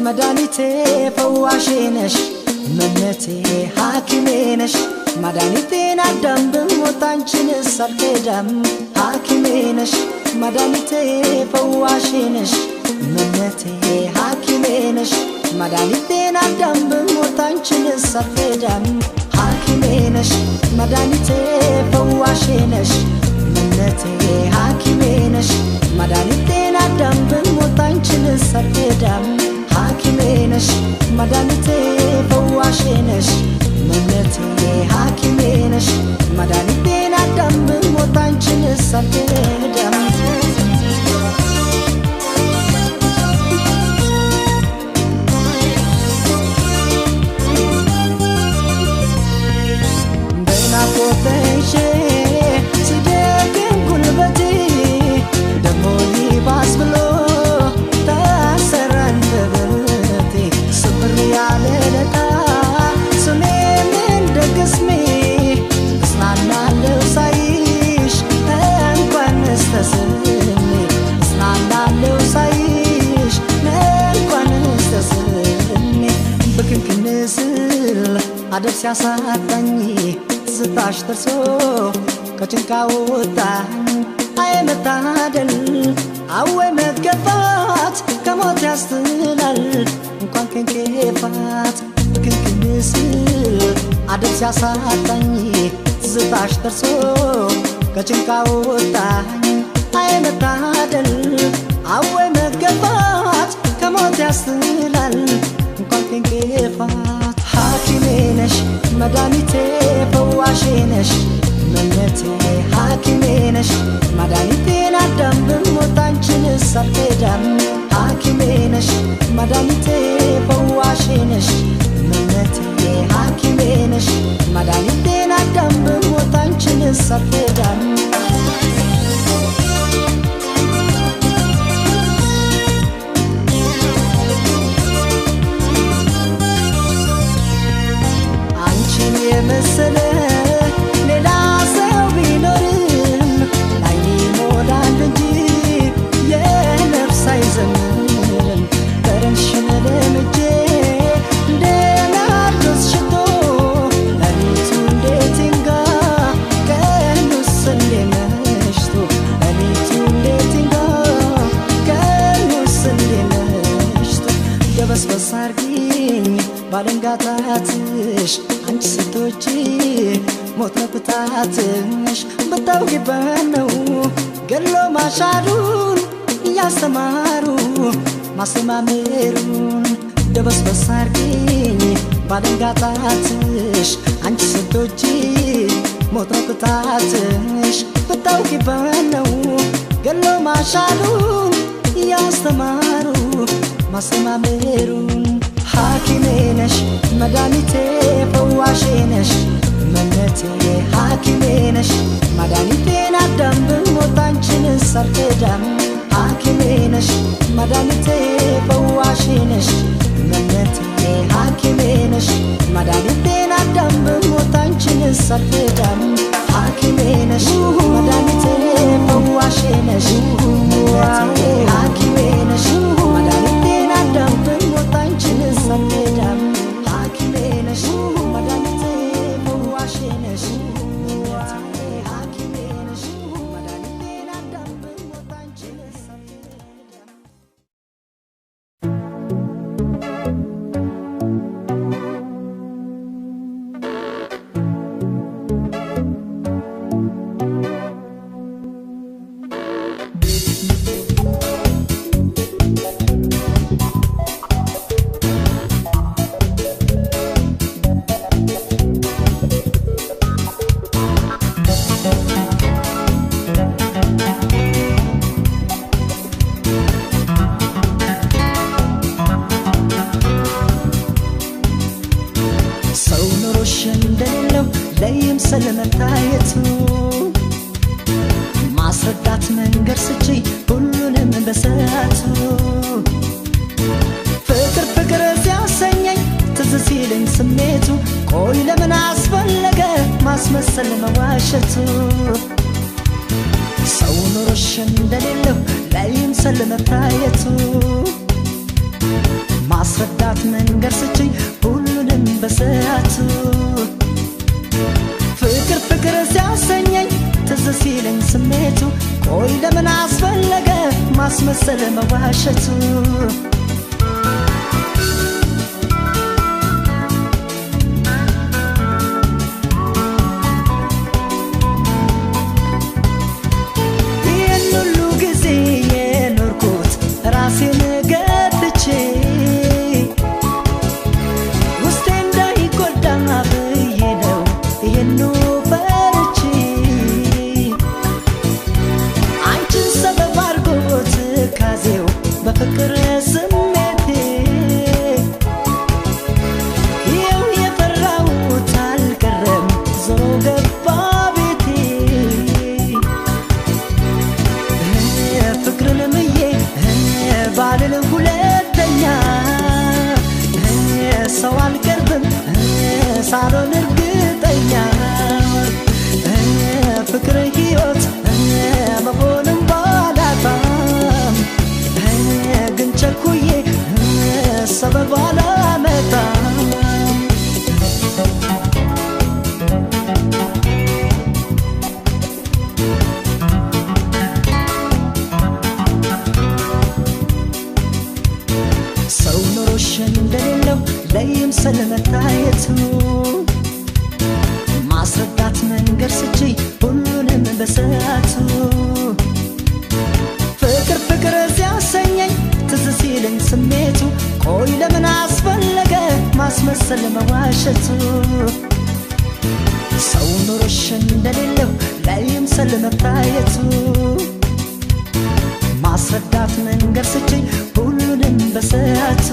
መድኃኒቴ ፈዋሼ ነሽ መነቴ ሐኪሜ ነሽ መድኃኒቴን አዳም ብሞት አንቺንስ አልከዳም ሐኪሜ ነሽ መድኃኒቴ ፈዋሼ ነሽ መነቴ ሐኪሜ ነሽ መድኃኒቴን አዳም ብሞት አንቺንስ አልከዳም ሐኪሜ ነሽ መድኃኒቴ ፈዋሼ ነሽ መነቴ ሐኪሜ ነሽ መድኃኒቴን አዳም ብሞት አንቺንስ አልከዳም ሐኪሜ ነሽ መድኃኒቴ ፈዋሼ ነሽ መነቴ ሐኪሜ ነሽ መድኃኒቴን አዳም ብሞት አንቺንስ አልከዳም በናፍቆትሽ ሲደክም ጉልበቴ ደሞ ይባስ ብሎ ታሰረ አንደበቴ ስብር ያለ ለታ ስሜን እንደ ቅስሜ እጽናናለሁ ሳይሽ እንኳንስ ተስሜ እጽናናለሁ ሳይሽ እንኳንስ ተስሜ ብክንክን ስል አደብ ሲያሳጣኝ ትዝታሽ ደርሶ ከጭንቃ ወጣኝ አይ መታደል አወይ መገፋት ከሞት ያስጥላል እንኳን ከእንቅፋት ብክንክን ስል አደብ ሲያሳጣኝ ትዝታሽ ደርሶ ከጭንቃ ወጣኝ አይ መታደል አወይ መገፋት ከሞት ያስጥላል እንኳን ከእንቅፋት ሐኪሜ ነሽ መድኃኒቴ ፈዋሼ ነሽ መነቴ ሐኪሜ ነሽ መድኃኒቴን አዳም ብሞት አንቺንስ አልከዳም ሐኪሜ ነሽ መድኃኒቴ ፈዋሼ ነሽ መነቴ ሐኪሜ ነሽ መድኃኒቴን አዳም ብሞት አንቺንስ አልከዳም አንቺን የመሰለ ሌላ ሰው ቢኖርም ላይኔ ይሞላል እንጂ የነፍስ አይዘምርም ጠረንሽን ለምጄ እንደ ናርዶስ ሽቶ ሌሊቱ እንዴት ይንጋ ቀኑስ እንዴት መሽቶ ሌሊቱ እንዴት ይንጋ ቀኑስ እንዴት መሽቶ ደበስበስ አርጊኝ ባለንጋታትሽ አንቺ ስትወጪ ሞት ነው ቅጣትሽ ብታውቂበት ነው ገድሎ ማሻሩን እያስተማሩ ማስተማመሩን ደበስበስ አርጊኝ ባለንጋታትሽ አንቺ ስትወጪ ሞት ነው ቅጣትሽ ብታውቂበት ነው ገድሎ ማሻሩን እያስተማሩ ማስተማመሩን ሐኪሜ ነሽ መድኃኒቴ ፈዋሼ ነሽ መነቴ ሐኪሜ ነሽ መድኃኒቴን አዳም ብሞት አንቺንስ አልከዳም ሐኪሜ ነሽ መድኃኒቴ ፈዋሼ ነሽ መነቴ ሐኪሜ ነሽ መድኃኒቴን አዳም ብሞት አንቺንስ አልከዳም ሐኪሜ ነሽ መድኃኒቴ ፈዋሼ ነሽ መነቴ ሐኪሜ ነሽ መድኃኒቴን አዳም ብሞት አንቺንስ አልከዳም ሐኪሜ ነሽ መድኃኒቴ ፈዋሼ ነሽ መነቴ ሐኪሜ ነሽ መድኃኒቴን አዳም ብሞት አንቺንስ አልከዳም መታየቱ ማስረዳት መንገድ ስጪ ሁሉንም በሰዓቱ ፍቅር ፍቅር ሲያሰኘኝ ትዝ ሲለኝ ስሜቱ ቆይ ለምን አስፈለገ ማስመሰል መዋሸቱ ሰው ኖሮሽ እንደሌለው ላይምሰል መታየቱ ማስረዳት መንገድ ስጪ ሁሉንም በሰዓቱ ፍቅር ፍቅር ሲያሰኘኝ ትዝ ሲለኝ ስሜቱ ቆይ ለምን አስፈለገ ማስመሰል መዋሸቱ ይህን ሁሉ ጊዜ የኖርኩት ራሴን ገትቼ ውስጤ እንዳይጎዳ ብዬ ነው ይሄኑ ፈርቼ አንቺን ሰበብ አድርጎ ትካዜው በፍቅር ስሜቴ ይኸው የፈራሁት አልቀረም ዞሮ ገባ ቤቴ ፍቅርን ምዬ ባልል ሁለተኛ ሰው አልቀርብም ሳልሆን እርግጠኛ ፍቅር ሕይወት መሆኑን ባላጣም ግን ቸኩዬ ሰበብ አላመጣም። ሰው ኖሮሽ እንደሌለው ለይምሰል መታየቱ ማስረዳት መንገድ ስጪ ሁሉንም በሰዓቱ ፍቅር ፍቅር ሲያሰኘኝ ትዝ ሲለኝ ስሜቱ ቆይ ለምን አስፈለገ ማስመሰል መዋሸቱ ሰው ኖሮሽ እንደሌለው ላይምሰል መታየቱ ማስረዳት መንገድ ስጪ ሁሉንም በሰዓቱ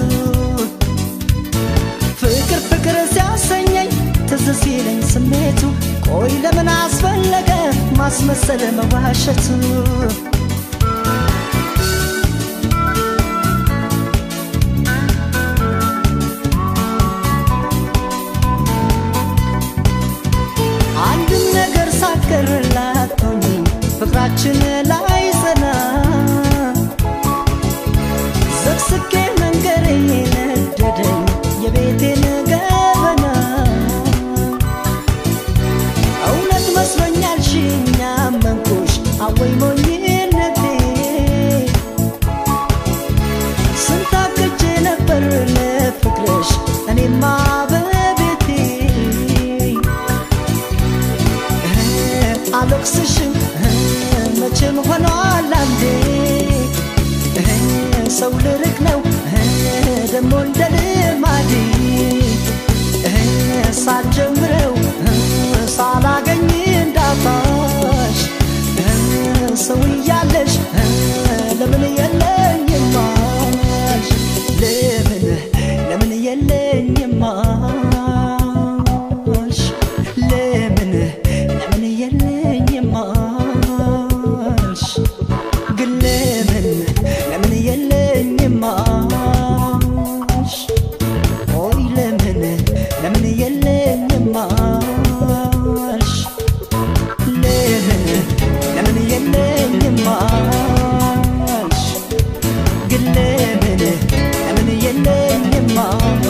ፍቅር ፍቅር ሲያሰኘኝ ትዝ ሲለኝ ስሜቱ ቆይ ለምን አስፈለገ ማስመሰል መዋሸቱ አንድም ነገር ሳትቀርላት ሆኜ ፍቅራችን ላይ ጸና ዘቅዝቄ መንገሬ ነደደኝ የቤቴን ገበና እውነት መስሎኛል ሽኛ መንኩሽ አወይ ሞኝነቴ ስንት አቅጄ ነበር ለፍቅርሽ እኔማ በቤቴ አልወቅስሽም መቼም ሆኗል አንዴ ሰው ልርቅ ነው ደሞ እንደ ልማዴ ሳልጀምረው ሳላገኝ እንዳጣሽ ሰው እያለሽ ለምን የለኝማሽ ለምን ለምን የለኝማሽ ለምን ለምን የለኝማሽ ግን ለምን ለምን የለኝማሽ ኦይ ለምን ለምን የለኝማሽ ለምን ለምን የለኝማሽ ግን ለምን ለምን የለኝማሽ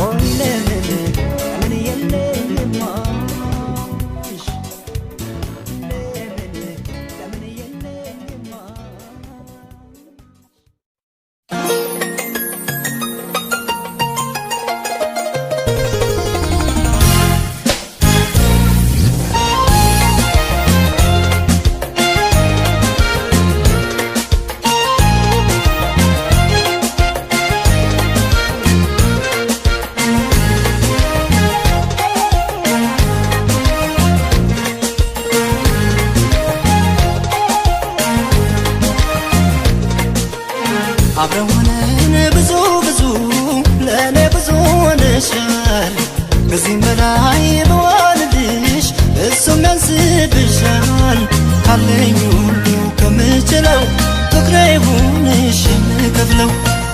ኦይ ለምን ለምን የለኝማሽ ለምን ለምን የለኝማሽ። አብረን ሆነን ብዙ ብዙ ለእኔ ብዙ ሆነሻል። ከዚህም በላይ ብሆንልሽ እሱም ያንስብሻል። ካለኝ ሁሉ ከምችለው ፍቅሬ ይሁንሽ የምከፍለው።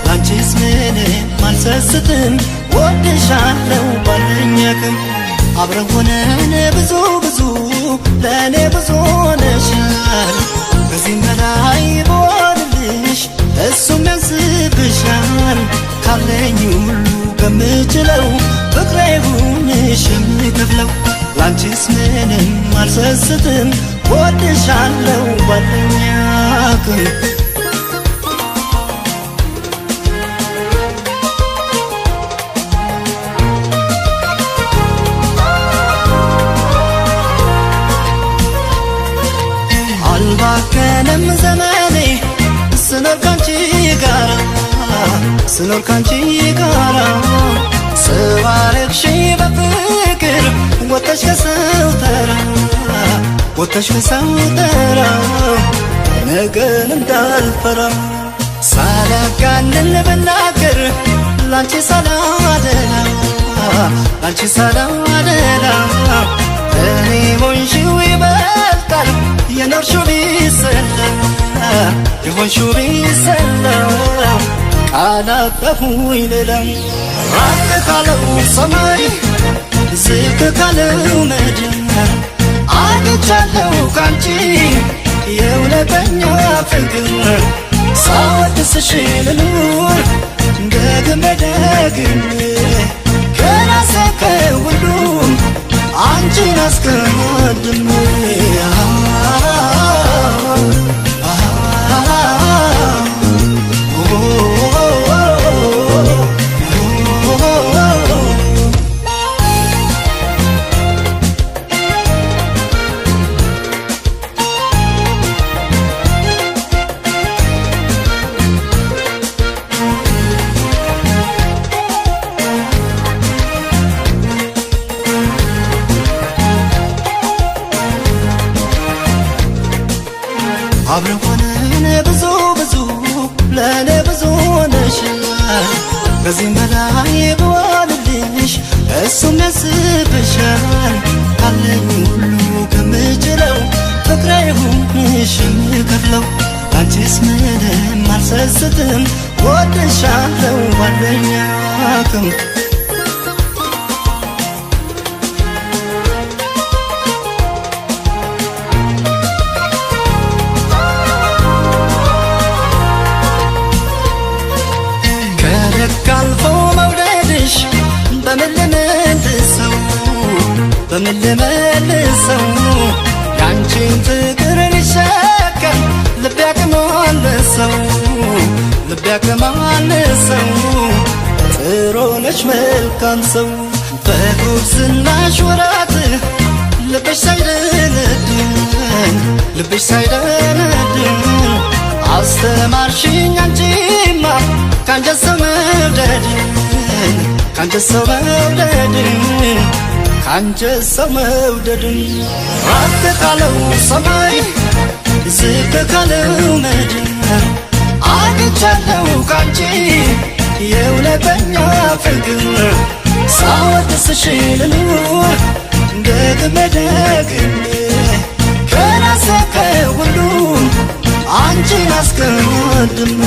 ላንቺስ ምንም አልሰስትም ወድሻለሁ ባለኝ አቅም። አብረን ሆነን ብዙ ብዙ ለእኔ ብዙ ሆነሻል። ከዚህም በላይ ብሆንልሽ እሱም ያንስብሻል። ካለኝ ሁሉ ከምችለው ፍቅሬ ይሁንሽ የምከፍለው። ላንቺስ ምንም አልሰስትም ወድሻለሁ ባለኝ አቅም። አልባከንም ዘመኔ ስኖር ካንቺ ጋራ ስኖር ካንቺ ጋራ። ሰው አረግሽኝ በፍቅር ወጥተሽ ከሰው ተራ ወጥተሽ ከሰው ተራ። ነገን እንዳልፈራ ሳላጋንን ብናገር ላንቺ ሳላደላ ላንቺ ሳላደላ። እኔ ሆንሽው ይበልጣል የኖርሽው ቢሰላ የሆንሽው ቢሰላ። ቃላጠፉኝ ሌላ ራቅ ካለው ሰማይ ዝቅ ካለው ምድር አግኝቻለሁ ካንቺ የእውነተኛ ፍቅር። ሳወድስሽ ልኑር ደግሜ ደግሜ ከራሴ ከሁሉም አንቺን አስቀድሜ። አብረን ሆነን ብዙ ብዙ ለእኔ ብዙ ሆነሻል። ከዚህም በላይ ብሆንልሽ እሱም ያንስብሻል። ካለኝ ሁሉ ከምችለው ፍቅሬ ይሁንሽ የምከፍለው። ላንቺስ ምንም አልሰስትም ወድሻለሁ ባለኝ አቅም። ከልክ አልፎ መውደድሽ በምን ልመልሰው በምን ልመልሰው? ያንቺን ፍቅር ሊሸከም ልቤ አቅም አነሰው ልቤ አቅም አነሰው። ጥሩ ነሽ መልካም ሰው በጉብዝናሽ ወራት ልብሽ ሳይደነድን ልብሽ ሳይደነድን። አስተማርሽኝ አንቺማ ካንጀት ሰው መውደድን ካንጀት ሰው መውደድን ካንጀት ሰው መውደድን። ራቅ ካለው ሰማይ ዝቅ ካለው ምድር አግኝቻለሁ ካንቺ የእውነተኛ ፍቅር። ሳወድስሽ ልኑር ደግሜ ደግሜ ከራሴ ከሁሉም አንቺን አስቀድሜ።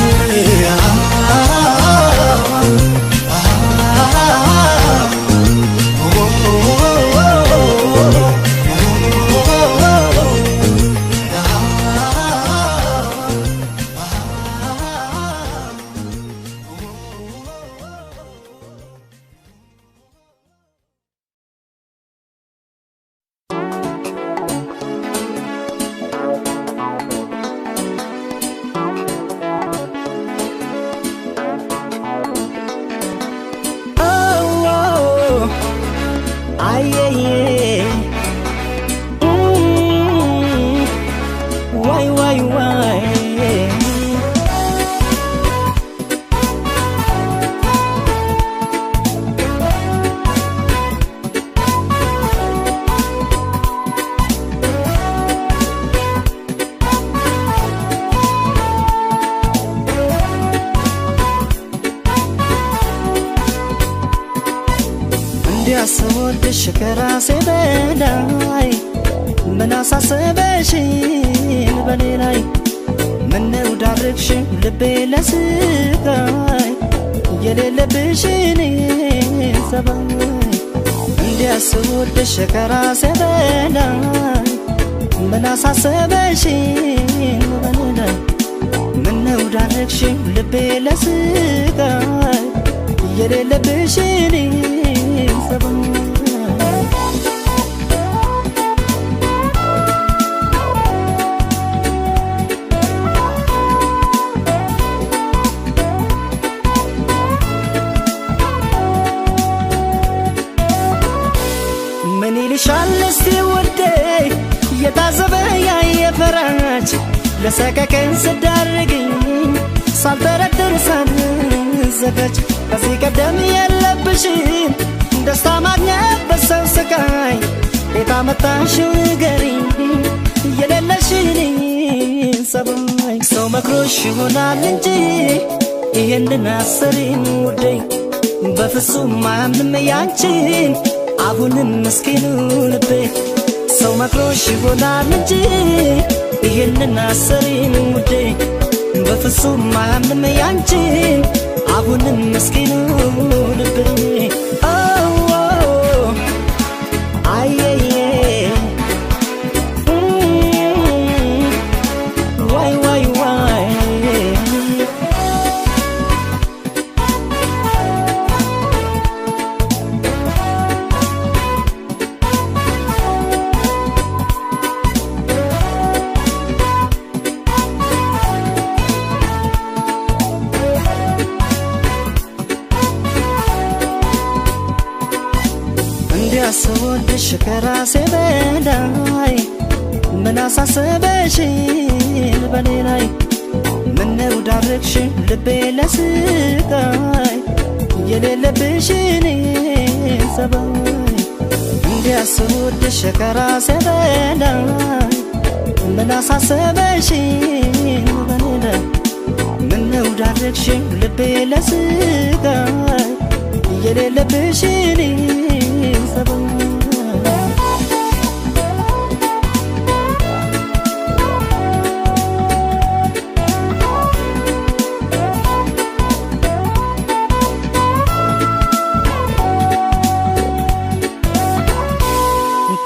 እንዲያስወድሽ ከራሴ በላይ ምን አሳሰበሽን በኔ ላይ ምነው ዳርግሽ ልቤ ለስቃይ የሌለብሽን ጸባይ እንዲያስወድሽ ከራሴ በላይ ምን አሳሰበሽን በኔ ላይ ምነው ዳርግሽ ልቤ ለስቃይ የሌለብሽን ጸባይ ምን ይልሻል እስቲ ውዴ የታዘበ ያየ ፈራች ለሰቀቀን ስዳርግኝ ሳልጠረጥር ሳልዘጋጅ ከዚህ ቀደም የለብሽም ደስታ ማግኘት በሰው ስቃይ ቤት አመጣሽው ንገሪኝ የሌለሽን ጸባይ ሰው መክሮሽ ይሆናል እንጂ ይሄንን አሰሪም ውዴ በፍጹም አያምንም ያንቺን አሁንም ምስኪኑ ልቤ ሰው መክሮሽ ይሆናል እንጂ ይሄንን አሰሪም ውዴ በፍጹም አያምንም ያንቺን አሁንም ምስኪኑ ልቤ አየየ ዋይ ዋይ ዋይ እንዲያስወድሽ ከራሴ በላይ ምን አሳሰበሽን በኔ ላይ ምነው ዳርግሽ ልቤ ለስቃይ የሌለብሽን ጸባይ እንዲያስወድሽ ከራሴ በላይ ምን አሳሰበሽን በኔ ላይ ምነው ዳርግሽ ልቤ ለስቃይ የሌለብሽን ጸባይ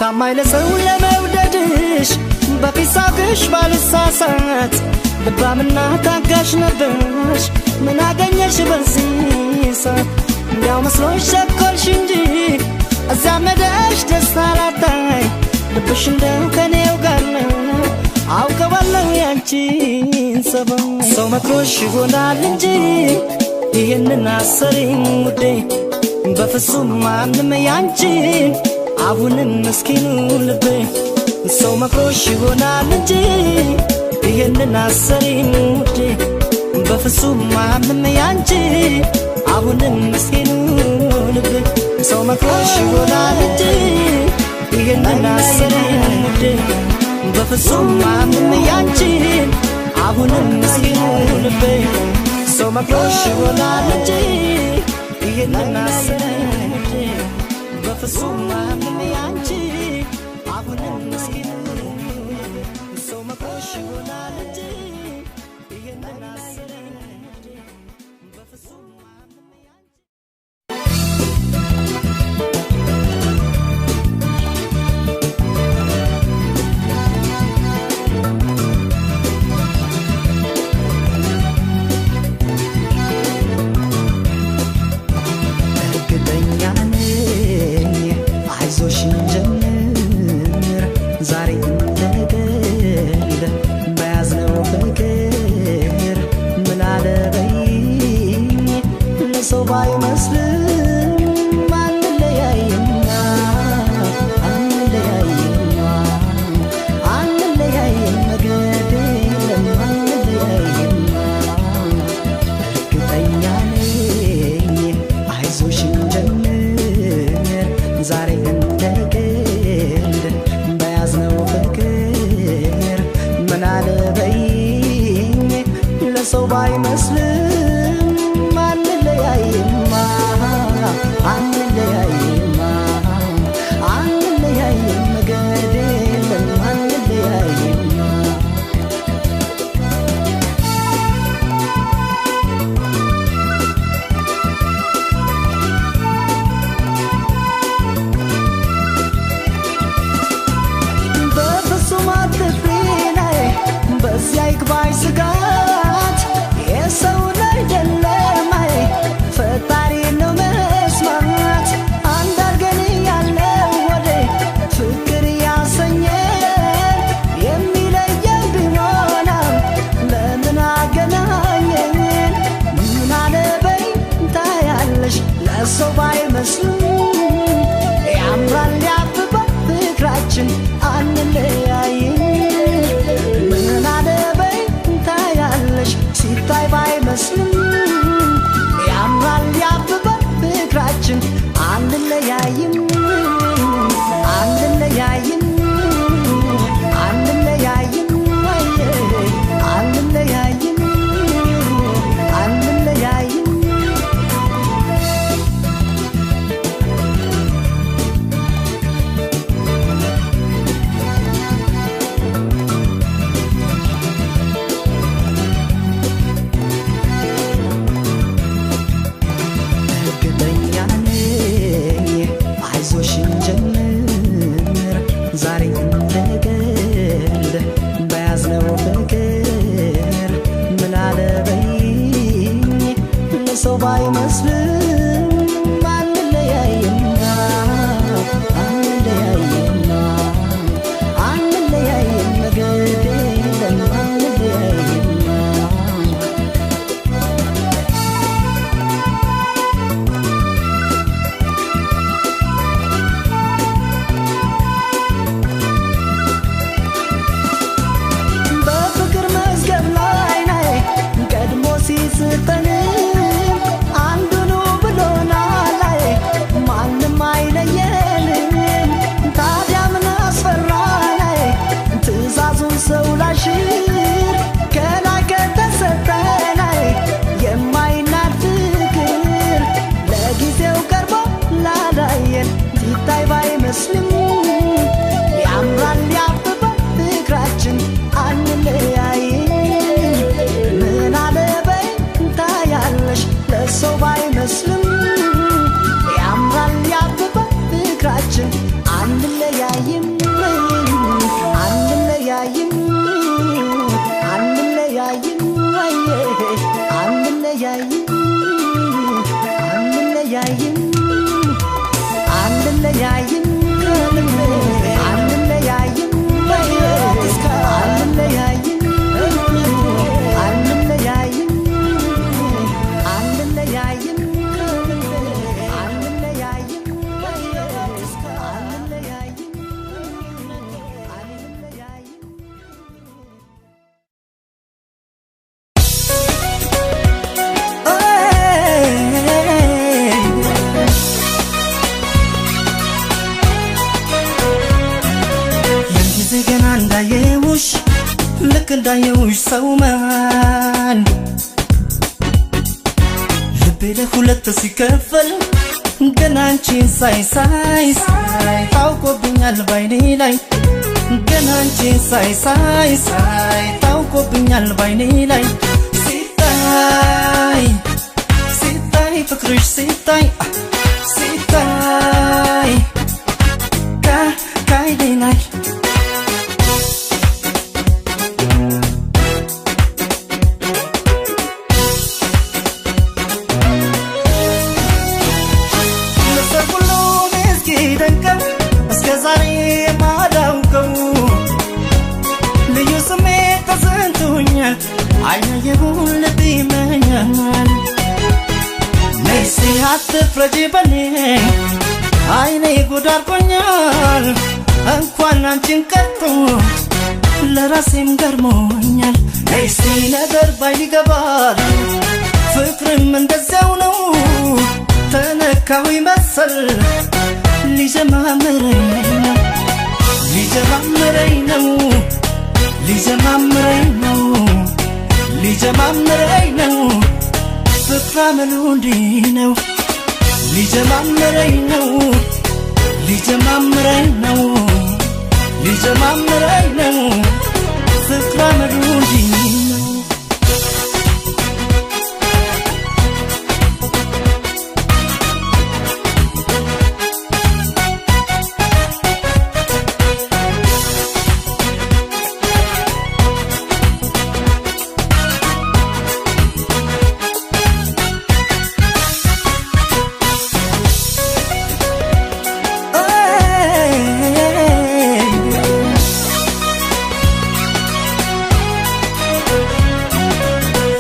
ታማኝ ለሰው ለመውደድሽ በፊት ሳቅሽ ባልሳሳት ልባምና ታጋሽ ነበርሽ ምን አገኘሽ በዚህ ሰዓት እንዲያው መስሎሽ ቸኮልሽ እንጂ እዚያ መደሽ ደስታ ላታይ ልብሽ እንደው ከኔው ጋር ነው አውቀዋለሁ ያንቺን ጸባይ ሰው መክሮሽ ይሆናል እንጂ ይሄንን አሰሪም ውዴ በፍጹም ማንም ያንቺን አሁንም ምስኪኑ ልቤ ሰው መክሮሽ ይሆናል እንጂ ይሄንን አሰሪም ውዴ በፍጹም ማንም ያንቺን አሁንም ምስኪኑ ልቤ ሰው መክሮሽ ይሆናል እንጂ ይሄንን አሰሪም ውዴ በፍጹም ማንም ያንቺን አሁንም ምስኪኑ ልቤ ሰው መክሮሽ ይሆናል እንጂ ይሄንን አሰሪም ውዴ በፍጹም ማንም ያንቺን አሁንም ምስኪኑ ልቤ ሰው መክሮሽ ይሆናል እንጂ ይሄንን አሰሪም ውዴ በፍጹም ማንም ያንቺ እርግጠኛ ነኝ አይዞሽ እንጀምር ዛሬ እንደገል በያዝነው ፍቅር ምን አለ በይኝ ለሰው ባይመስልም አንለያይማ አንለያይማ አንለያይም ግድ የለም አንለያይማ እርግጠኛ ነኝ አይዞሽ እንጀምር ዛሬ እንደ ቀልድ በያዝነው ፍቅር ምን አለ በይኝ ለሰው ባይመስልም አንለያይማ አንለያይማ አልተሰጠንም አንዱ ነው ብሎናል አይ ማንም አይለየንም ታዲያ ምን አስፈራን አይ ትእዛዙን ሰው ላሽር ከላይ ከተሰጠን አይ የማይናድ ፍቅር ለጊዜው ቀርቦ ላላየን ሲታይ ባይመስልም ያምራል ያብባል ፍቅራችን አንለያይም ምን አለ በይ ታያለሽ ለሰው ባይመስልም ያምራል ያብባል ፍቅራችን አንለያይም አንለያይም አንለያይም አንለያይም አንለያይም አንለያይም አንለያይም አንለያይም አንለያይም አንለያይም አንለያይም አንለያይም አንለያይም። ያን ጊዜ ገና እንዳየውሽ ልክ እንዳየውሽ ሰው ማን ልቤ ለሁለት ሲከፈል ገና አንቺን ሳይ ሳይ ሳይ ታውቆብኛል ባይኔ ላይ ገና አንቺን ሳይ ሳይ ሳይ ታውቆብኛል ባይኔ ላይ ሲታይ ሲታይ ፍቅርሽ ሲታይ ሲታይ ካይኔ ላይ። ለሰው ሁሉ እስኪደንቀው እስከ ዛሬ የማላውቀው ልዩ ስሜት ተሰምቶኛል። አይናየውን ልብ ይመኛል። ነይሲ አትፍረጂ በኔ አይኔ ጉድ አድርጎኛል። እንኳን አንቺን ቀርቶ ለራሴም ገርሞኛል። ነይሲ ነገር ባይን ይገባል ፍቅርም እንደዚያው ነው። ተነካሁ መሰል ሊጀማምረኝ ነው ሊጀማምረኝ ነው ሊጀማምረኝ ነው ሊጀማምረኝ ነው ፍቅር አመሉ እንዲህ ነው ሊጀማምረኝ ነው ሊጀማምረኝ ነው ሊጀማምረኝ ነው ፍቅር አመሉ እንዲህ ነው።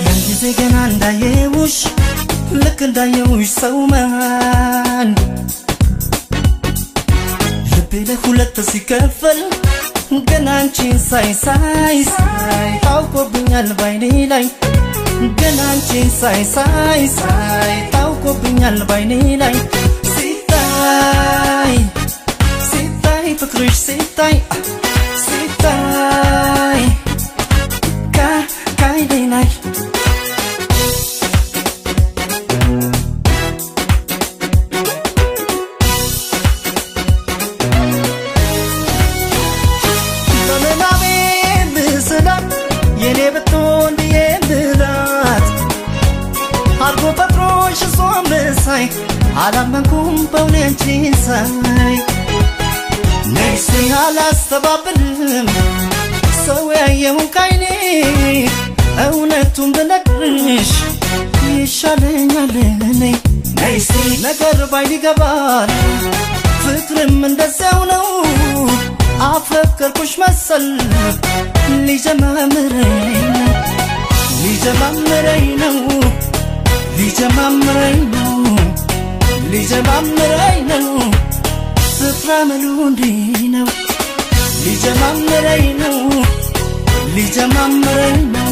ያን ጊዜ ገና እንዳየውሽ ልክ እንዳየውሽ ሰው ማን ልቤ ለሁለት ሲከፈል ገና አንቺን ሳይ ሳይ ሳይ ታውቆብኛል ባይኔ ላይ ገና አንቺን ሳይ ሳይ ሳይ ታውቆብኛል ባይኔ ላይ ሲታይ ሲታይ ፍቅርሽ ሲታይ ሲታይ ካይኔ ላይ። በምናቤ ምስላት የኔ ብትሆን ብዬ ብላት አርጎ ፈጥሮሽ እሷን ብሳይ አላመንኩም በእውኔ አንቺን ሳይ ነይሲ አላስተባብልም ሰው ያየውን ካይኔ እውነቱን ብነግርሽ ይሻለኛል እኔ ነይሲ ነገር ባይን ይገባል ፍቅርም እንደዚያው ነው። አፈቀርኩሽ መሰል ሊጀማምረኝ ነው ሊጀማምረኝ ነው ሊጀማምረኝ ነው ሊጀማምረኝ ነው ፍቅር አመሉ እንዲህ ነው ሊጀማምረኝ ነው ሊጀማምረኝ ነው።